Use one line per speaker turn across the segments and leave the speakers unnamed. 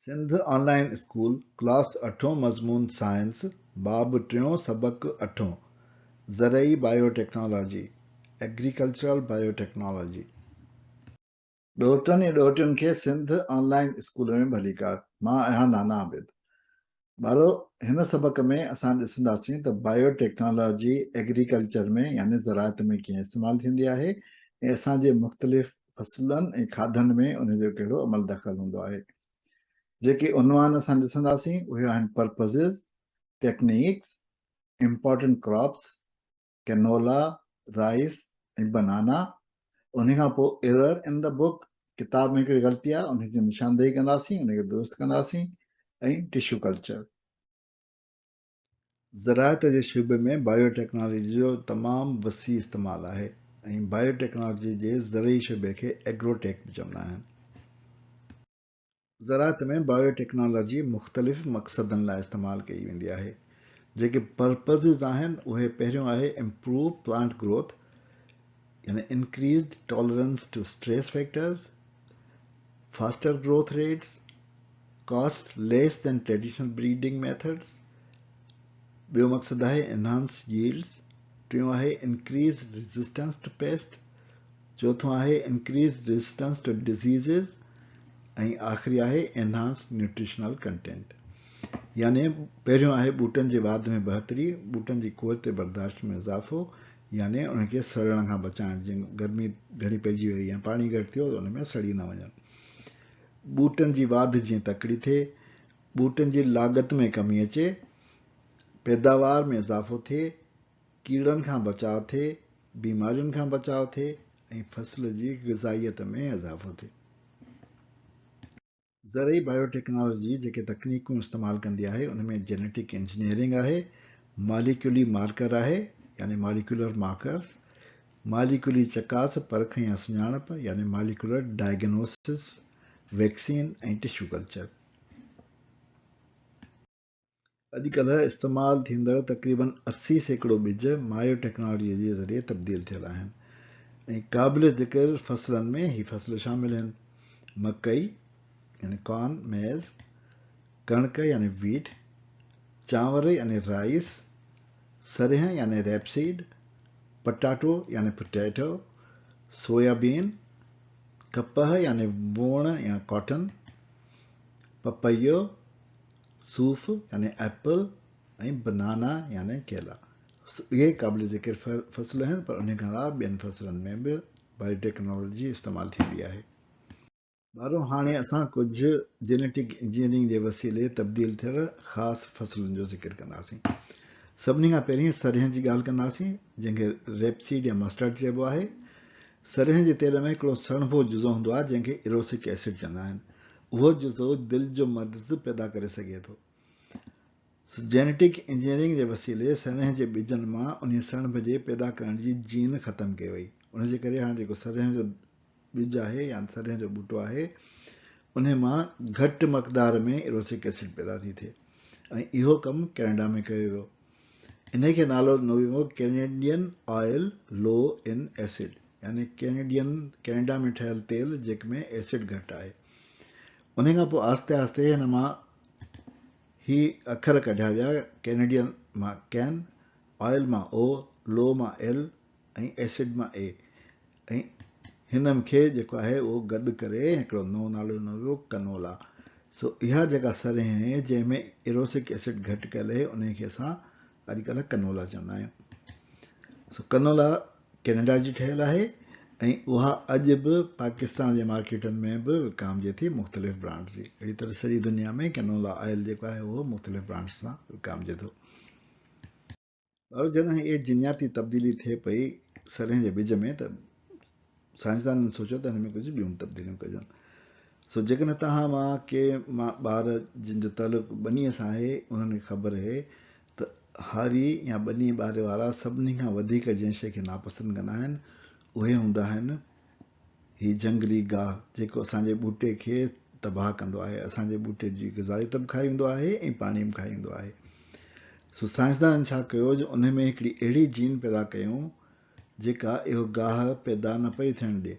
سنڌ آن line school class اٺون مضمون science باب ٽيون سبق اٺون زرعي بايو ٽيڪنالاجي Agricultural Biotechnology. ڏوهٽن ۽ ڏوهٽين کي سنڌ آن لائين اسڪول ۾ ڀليڪار. مان آهيان نانا عابد. ٻارو هن سبق ۾ اسان ڏسنداسين ته بايو ٽيڪنالاجي ايگريڪلچر ۾ يعني زراعت ۾ ڪيئن استعمال ٿيندي آهي ۽ اسان جي مختلف فصلن ۽ کاڌن ۾ ان جو ڪهڙو عمل دخل هوندو آهي. جيڪي عنوان اسان ڏسنداسين اهي آهن purposes, techniques, important crops, canola, rice ۽ banana, انهي کان پوء ايرر ان the book, ڪتاب ۾ هڪڙي غلطي آهي انهي جي نشاندهي ڪنداسين، انهي کي درست ڪنداسين ۽ ٽشو ڪلچر. زراعت جي شعبي ۾ بايو ٽيڪنالاجي جو تمام وسيع استعمال آهي ۽ بايو ٽيڪنالاجي جي زرعي شعبي کي ايگرو ٽيڪ به چوندا آهن. زراعت ۾ بايو ٽيڪنالاجي مختلف مقصدن لاء استعمال ڪئي ويندي آهي. جيڪي پرپزز آهن اهي پهريون آهي امپروو پلانٽ گروٿ يعني increased tolerance to stress factors, faster growth rates, cost less than traditional breeding methods, ٻيو مقصد آهي انهانس ييلڊز، ٽيون آهي انڪريز ريزسٽنس ٽو پيسٽ، چوٿون آهي انڪريز ريزسٽنس ٽو ڊزيزز ۽ آخري آهي انهانس نيوٽريشنل ڪنٽينٽ يعني پهريون آهي ٻوٽن جي واڌ ۾ بهتري، ٻوٽن جي قوت برداشت ۾ اضافو يعني انهن کي سڙڻ کان بچائڻ جيئن گرمي گهڻي پئجي وئي يا پاڻي گهٽ ٿيو ته ان ۾ سڙي نه وڃن، ٻوٽن جي واڌ جيئن تڪڙي ٿئي، ٻوٽن جي لاڳت ۾ ڪمي اچي، پيداوار ۾ اضافو ٿئي، ڪيڙن کان بچاء ٿئي، بيمارين کان بچاء ٿئي ۽ فصل جي غذائيت ۾ اضافو ٿئي. زرعي بايوٽيڪنالاجي جيڪي تڪنيڪون استعمال ڪندي آهي ان ۾ جينيٽڪ انجنيئرنگ آهي، ماليڪيولي مارڪر آهي يعني ماليڪيولر مارڪرز، ماليڪيولي چڪاس، پرک يا سڃاڻپ يعني molecular diagnosis, vaccine ۽ tissue culture. اڄڪلهه استعمال ٿيندڙ تقريبن 80% ٻج مايو ٽيڪنالاجيء جي ذريعي تبديل ٿيل آهن ۽ قابل ذڪر فصلن ۾ هي فصل شامل آهن، مڪئي يعني Corn، Maize، ڪڻڪ يعني Wheat، چانور يعني Rice، سرينهن يعني Rapeseed، پٽاٽو يعني Potato، soya bean, ڪپهه يعني ووڻ يا Cotton، پپيو، صوف يعني ايپل ۽ بنانا يعني ڪيلا. اهي قابل ذڪر فصل آهن پر انهي کان علاوه ٻين فصلن ۾ به بايوٽيڪنالاجي استعمال ٿيندي آهي. ٻارو هاڻي اسان ڪجهه جينيٽڪ انجنيئرنگ جي وسيلي تبديل ٿيل خاص فصلن جو ذڪر ڪنداسين. سڀني کان پهرين سرينهن جي ڳالهه ڪنداسين جنهن کي ريپسيڊ يا مسٽرڊ چئبو آهي. سرينهن جي تيل ۾ هڪڙو سڻڀو جزو هوندو آهي جنهن کي ايروسڪ ايسڊ چوندا آهن. اهو جزو دل جو مرض پيدا ڪري سگهي ٿو. سو جينيٽڪ انجنيئرنگ جي وسيلي سرنهن جي ٻجن مان انهي سڻڀ جي پيدا ڪرڻ جي جين ختم ڪئي وئي. ان جي ڪري هاڻ جيڪو سرنهن جو ٻج آهي يا سرنهن جو ٻوٽو آهي انهي مان گهٽ مقدار ۾ ايروسڪ ايسڊ پيدا ٿي ٿئي ۽ اهو ڪم ڪينيڊا ۾ ڪيو ويو. انهيء کي نالو ڏنو ويو ڪينيڊين آئل لو ان ايسڊ يعني ڪينيڊين ڪينيڊا ۾ ٺهيل تيل جيڪ ۾ ايسڊ گهٽ آهي. انهيء کان پوء آهستي آهستي هن مان هي اکر ڪڍيا ويا ڪينيڊين مان ڪين، آئل مان او، لو مان ايل ۽ ايسڊ مان اي ۽ هن کي جيڪو آهي اهو گڏ ڪري هڪڙو نئون نالو ڏنو ويو ڪنولا. سو اها جيڪا سرهين آهي جنهن ۾ ايروسڪ ايسڊ گهٽ ڪيل آهي انهي کي اسان اڄڪلهه ڪنولا چوندا آهيون. سو ڪنولا ڪينيڊا جي ٺهيل آهي ۽ اها اڄ به پاڪستان جي مارڪيٽن ۾ به وڪامجي ٿي مختلف برانڊز جي. اهڙي طرح سڄي دنيا ۾ ڪنولا آئل جيڪو آهي اهو مختلف برانڊز سان وڪامجي ٿو. پر جڏهن اها جينياتي تبديلي ٿئي پئي سرهين جي ٻج ۾ ته سائنسدانن سوچيو ته هن ۾ ڪجهه ٻيون تبديليون ڪجن. سو جيڪڏهن توهان مان ڪي ٻار جن جو تعلق ٻنيء سان آهي انهن کي خبر اهي ته هاري يا ٻني ٻاري وارا سڀني کان وڌيڪ جنهن شيء کي ناپسند ڪندا آهن اهي هوندا آهن هي جهنگلي گاهه جيڪو اسان جي ٻوٽي کي تباهه ڪندو آهي، اسان جي ٻوٽي جي غذائيت به کائي ويندو آهي ۽ پاڻي به کائي ويندو آهي. سو سائنسدانن ڇا ڪيو جو انهي ۾ هڪڙي اهڙي جين پيدا ڪيون جيڪا اهو گاهه پيدا نه پئي ٿيڻ ڏي.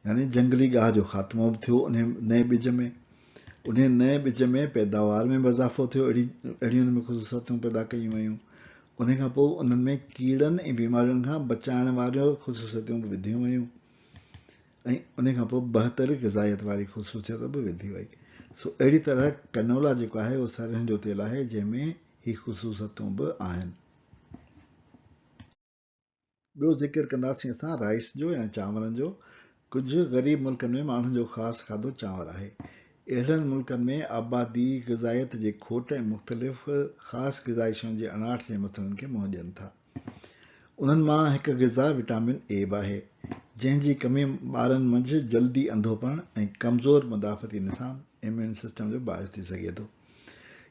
يعني جهنگلي گاهه جو خاتمو به ٿيو انهي نئين ٻج ۾. انهي نئين ٻج ۾ پيداوار ۾ به اضافو ٿيو اهڙي اهڙيون ان ۾ خصوصيتون پيدا ڪيون ويون. انهي کان پوء انهن ۾ ڪيڙن ۽ بيمارين کان بچائڻ واريون خصوصيتون به وڌيون ويون ۽ انهي کان پوء بهتر غذائيت واري خصوصيت به وڌي وئي. سو اهڙي طرح ڪنولا جيڪو آهي اهو سرنهن جو تيل آهي جنهن ۾ هي خصوصيتون به آهن. ٻيو ذڪر ڪنداسين اسان رائيس جو يعني چانورن جو. ڪجهه غريب ملڪن ۾ ماڻهن جو خاص کاڌو چانور آهي. اهڙن ملڪن ۾ آبادي غذائيت جي کوٽ ۽ مختلف خاص غذائي شين جي اڻاٺ جي مسئلن کي منهن ڏين ٿا. انهن مان هڪ غذا وٽامن اي به آهي، جنهن جي ڪمي ٻارن منجهه جلدي انڌوپڻ ۽ ڪمزور مدافعتي نظام، Immune System، جو باعث ٿي سگهي ٿو.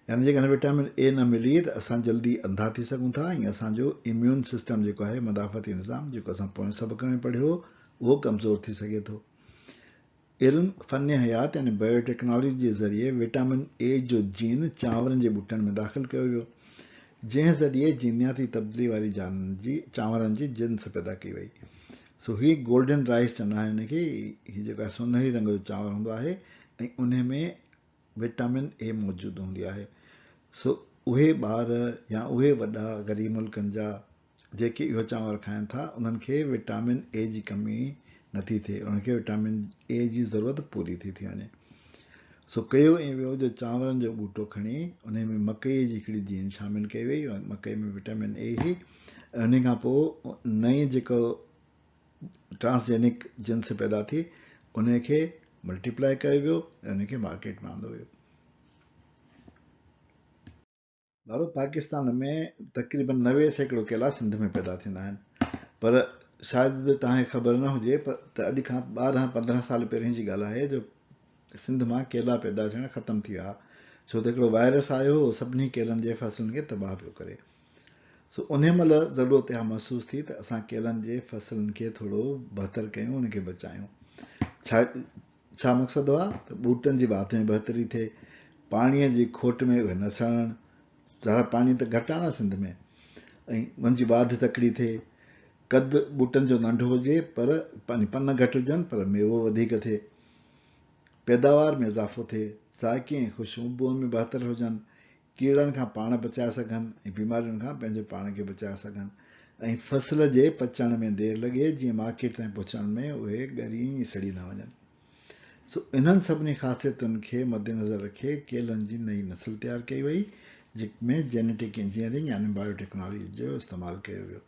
يعني جيڪڏهن وٽامن اي نه ملي ته اسان جلدي انڌا ٿي سگهون ٿا ۽ اسان جو اميون سسٽم جيڪو آهي مدافعتي نظام جيڪو اسان پوئين سبق ۾ پڙهيو هو اهو ڪمزور ٿي سگهي ٿو. علم فن حيات يعني بيو ٽيڪنالاجي جي ذريعي وٽامن اي جو جين چانورن جي ٻوٽن ۾ داخل ڪيو ويو جنهن ذريعي جينياتي تبديلي واري جي چانورن جي جنس پيدا ڪئي وئي. سو هي گولڊن رائيس چوندا آهن ان کي هي جيڪو آهي سونهري رنگ جو چانور هوندو آهي ۽ انهي ۾ وٽامن اي موجود هوندي آهي سو اهي ٻار يا اهي وڏا غريب ملڪن جا جيڪي اهو چانور کائن ٿا انهن کي وٽامن اي جي ڪمي نٿي ٿئي انهن کي وٽامن اي جي ضرورت پوري ٿي ٿي وڃي سو ڪيو ائين ويو جو چانورن جو ٻوٽو کڻي انهي ۾ مڪئي جي هڪڙي جين شامل ڪئي وئي مڪئي ۾ وٽامن اي هئي ۽ انهي کان پوء نئين جيڪو ٽرانسجينڪ جنس پيدا ٿي انهي کي ملٽيپلائي ڪيو ويو ۽ انهي کي مارڪيٽ ۾ آندو ويو. ڀارت پاڪستان ۾ تقريبن 90% ڪيلا سنڌ ۾ پيدا ٿيندا آهن پر شايد توهان کي خبر نه هجي پر ته اڄ کان 12 15 سال پهرين جي ڳالهه آهي جو سنڌ مان ڪيلا پيدا ٿيڻ ختم ٿي ويا ڇو ته هڪڙو وائرس آيو هو سڀني ڪيلن جي فصلن کي تباهه پيو ڪري. سو انهيء مهل ضرورت اها محسوس ٿي ته اسان ڪيلن جي فصلن کي ٿورو بهتر ڪيون، ان کي بچايون. ڇا ڇا مقصد هئا ته ٻوٽن جي واڌ ۾ بهتري ٿئي، پاڻيء جي کوٽ ۾ اهي نه سڙن، ذرا پاڻي ته گهٽ آهي نه سنڌ ۾، ۽ ان جي واڌ تڪڙي ٿئي، قد ٻوٽن جو ننڍو هجي پر پن گهٽ هجن پر ميوو وڌيڪ ٿئي، پيداوار ۾ اضافو ٿئي، ذائقي ۽ خوشبوء ۾ بهتر هجن، ڪيڙن کان پاڻ بچائي سگهن ۽ بيمارين کان پنهنجو پاڻ کي بچائي سگهن ۽ فصل جي پچڻ ۾ دير لڳي جيئن مارڪيٽ تائين پهچڻ ۾ اهي ڳري ۽ سڙي نه وڃن. سو انهن سڀني خاصيتن کي مدنظر رکي ڪيلن جي نئين نسل تيار ڪئي وئي جنهن ۾ جينيٽڪ انجنيئرنگ يعني بايو ٽيڪنالاجي جو استعمال ڪيو ويو.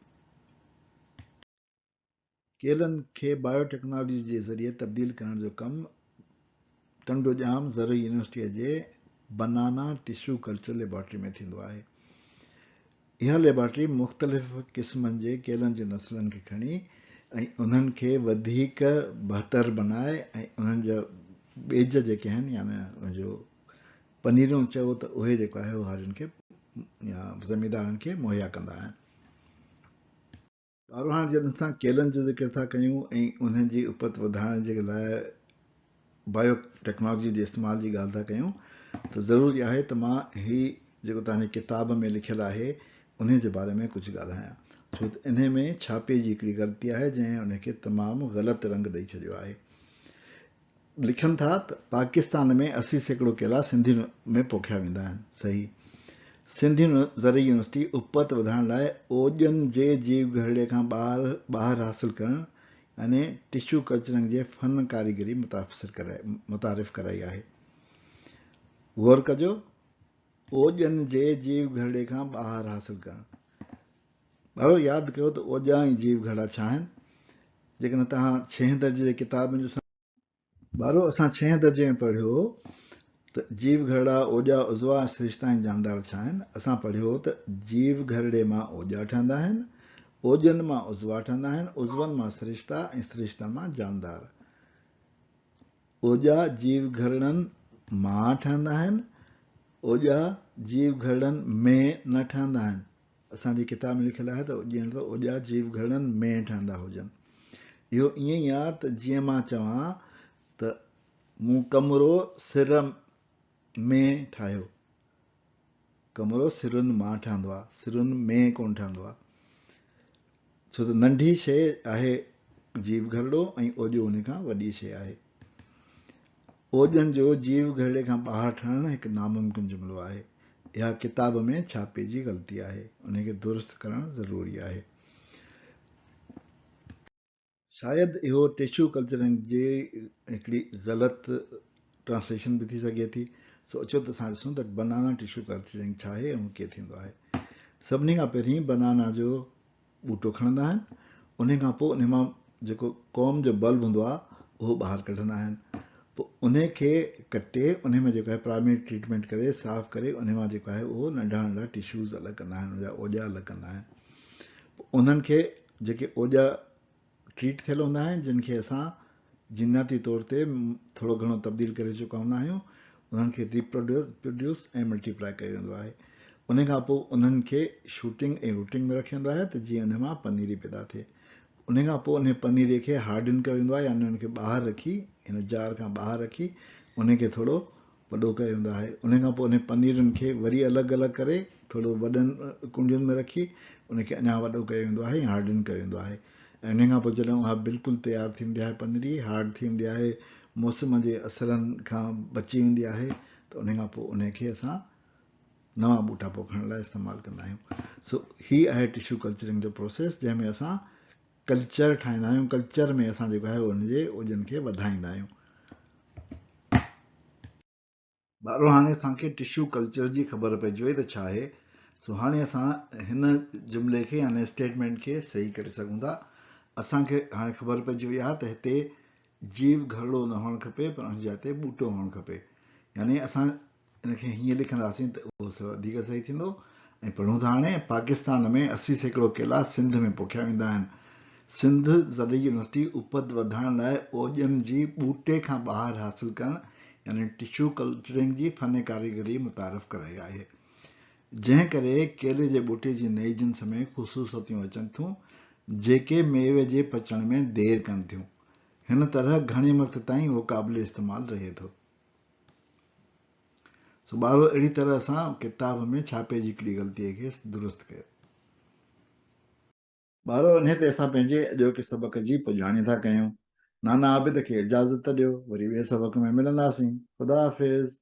ڪيلن کي بايو ٽيڪنالاجي جي ذريعي تبديل ڪرڻ جو ڪم ٽنڊوڄام زرعي يونيورسٽيء جي بنانا ٽشو ڪلچر ليبارٽري ۾ ٿيندو آهي. اها ليبارٽري مختلف قسمن جي ڪيلن جي نسلن کي کڻي ۽ انهن کي وڌيڪ بهتر بنائي ۽ انهن جا ٻيج جيڪي آهن يعني ان جو پنيرون چئو ته اهي جيڪو آهي اهو هارين کي يا زميندارن کي مهيا ڪندا آهن. ٻارو هاڻ جڏهن اسان ڪيلن جو ذڪر ٿا ڪيون ۽ انهن جي اپت وڌائڻ جي لاء بايو ٽيڪنالاجي جي استعمال جي ڳالهه ٿا ڪيون ته ضروري آهي ته مان هي جيڪو توهان جي ڪتاب ۾ لکيل آهي انهي جي باري ۾ ڪجهه ڳالهايان ڇو ته انهي ۾ ڇاپي جي هڪڙي غلطي آهي جنهن انهي کي تمام غلط رنگ ڏئي ڇڏيو آهي. لکن ٿا ته پاڪستان ۾ 80% ڪيلا سنڌ ۾ پوکيا ويندا آهن. صحيح. سنڌ زرعي يونيورسٽي اپت وڌائڻ لاء اوڄن جي جيو گهرڙي کان ٻاهر حاصل ڪرڻ يعني ٽشو ڪلچرنگ جي فن ڪاريگري متعارف ڪرائي آهي. غور ڪجو اوڄن جي جيو گهرڙي کان ٻاهر حاصل ڪرڻ. ٻارو ياد ڪيو ته اوڄا ۽ جيو گهرڙا ڇا آهن؟ جيڪڏهن توهان ڇهين درجي جي ڪتاب ۾ ڏسندا. ٻارو اسان ڇهين درجي ۾ پڙهيو هو ته جيو گهرڙا، اوڄا، عضوا ۽ سرشتا ۽ جاندار ڇا آهن؟ اسان پڙهيو هو ته جيو گهرڙي مان اوڄا ٺهندا آهن، اوڄن مان عضوا ٺهندا آهن، عضون مان سرشتا ۽ سرشتن مان جاندار. اوڄا جيو گهرڙن مان ٺهندا آهن، اوڄا جيو گهرڙن ۾ نه ٺهندا آهن. اسان جي ڪتاب ۾ لکيل آهي ته ڄڻ ته اوڄا جيو گهرڙن ۾ ٺهندا هجن. اهو ائين ئي آهي ته جيئن مان چوان ته مون ڪمرو سر ۾ ٺاهيو. ڪمرو سرن مان ٺهندو آهي، سرن ۾ ڪونه ٺهندو آهي. ڇو ته ننڍي شيء آهي جيو گهرڙو ۽ اوڄو ان کان وڏي شيء آهي. اوڄن جو جيو گهرڙي کان ٻاهر ٺهڻ هڪ ناممڪن جملو آهي. اها ڪتاب ۾ ڇاپي جي غلطي آهي. ان کي درست ڪرڻ ضروري آهي. شايد اهو ٽشو ڪلچرنگ جي هڪڙي غلط ٽرانسليشن به ٿي سگهي ٿي. سو اچو ته اسان ڏسون ته بنانا ٽشو ڪلچرنگ ڇا آهي ۽ اهو ڪيئن ٿيندو آهي. سڀني کان پهرين بنانا جو ٻوٽو کڻندا آهن، انهي کان پوء انهي مان جيڪو قوم جو بلب هوندو آهي اهو ٻاهر ڪڍندا آهن، پوء انهي کي ڪٽي انهي ۾ جيڪو آهي پرائمري ٽريٽمينٽ ڪري صاف ڪري انهي مان جيڪو آهي اهو ننڍا ننڍا ٽشوز الڳ ڪندا آهن، ان جا اوڄا الڳ ڪندا آهن، پوء انهن کي جيڪي اوڄا ٽريٽ ٿيل هوندا آهن جن کي اسان جينياتي طور تي ٿورو گهڻو تبديل ڪري چڪا هوندا آهيون انهن کي ريپروڊيوس ۽ ملٽيپلائي ڪيو ويندو آهي ان کان پوء انهن کي شوٽنگ ۽ روٽنگ ۾ رکيو ويندو آهي ته جيئن انهن مان پنيري پيدا ٿئي ان کان پوء انهي پنيري کي هارڊن ڪيو ويندو آهي يعني انهن کي ٻاهر رکي هن جار کان ٻاهر رکي انهي کي ٿورو وڏو ڪيو ويندو آهي. انهي کان پوء انهي پنيرن کي وري الڳ الڳ ڪري ٿورو وڏن ڪونڊين ۾ رکي ان کي اڃا وڏو ڪيو ويندو آهي ۽ هارڊن ڪيو ويندو آهي ۽ انهي کان پوء جڏهن اها بلڪل تيار ٿي ويندي آهي پنري هارڊ ٿي ويندي آهي موسم جي اثرن کان بچي ويندي آهي ته انهي کان پوء انهي کي اسان نوان ٻوٽا پوکڻ لاء استعمال ڪندا آهيون. سو هي آهي ٽشو ڪلچرنگ جو پروسيس جنهن ۾ اسان ڪلچر ٺاهيندا آهيون ڪلچر ۾ اسان جيڪو آهي ان جي اوڄن کي وڌائيندا آهيون. ٻارو هاڻي اسان کي ٽشو ڪلچر جي خبر پئجي وئي ته ڇا آهي سو هاڻي اسان هن جملي کي يعني اسٽيٽمينٽ کي صحيح ڪري سگهون ٿا اسان کي هاڻي خبر پئجي وئي آهي ته هتي جيو گهرڙو نه هئڻ کپي پر ان جي جاء تي ٻوٽو هئڻ کپي يعني اسان ان کي هيئن لکنداسين ته اهو وڌيڪ صحيح ٿيندو ۽ پڙهون ٿا هاڻي پاڪستان ۾ 80% ڪيلا سنڌ ۾ پوکيا ويندا آهن. سنڌ زرعي يونيورسٽي اپت وڌائڻ لاء اوڄن جي ٻوٽي کان ٻاهر حاصل ڪرڻ يعني ٽشو ڪلچرنگ جي فن ڪاريگري متعارف ڪرائي آهي. جنهن ڪري ڪيلي جي ٻوٽي جي نئين جنس ۾ خصوصيتون اچن ٿيون جيڪي ميوي جي پچڻ ۾ دير ڪن ٿيون. هن طرح گهڻي وقت تائين اهو قابل استعمال رهي ٿو. سو ٻارو اهڙي طرح سان ڪتاب ۾ ڇاپي جي هڪڙي غلطيء کي درست ڪيو. ٻارو انهيء تي اسان پنهنجي اڄوڪي سبق جي پڄاڻي ٿا ڪيون. نانا عابد کي اجازت ڏيو، وري ٻئي سبق ۾ ملنداسين. خدا حافظ.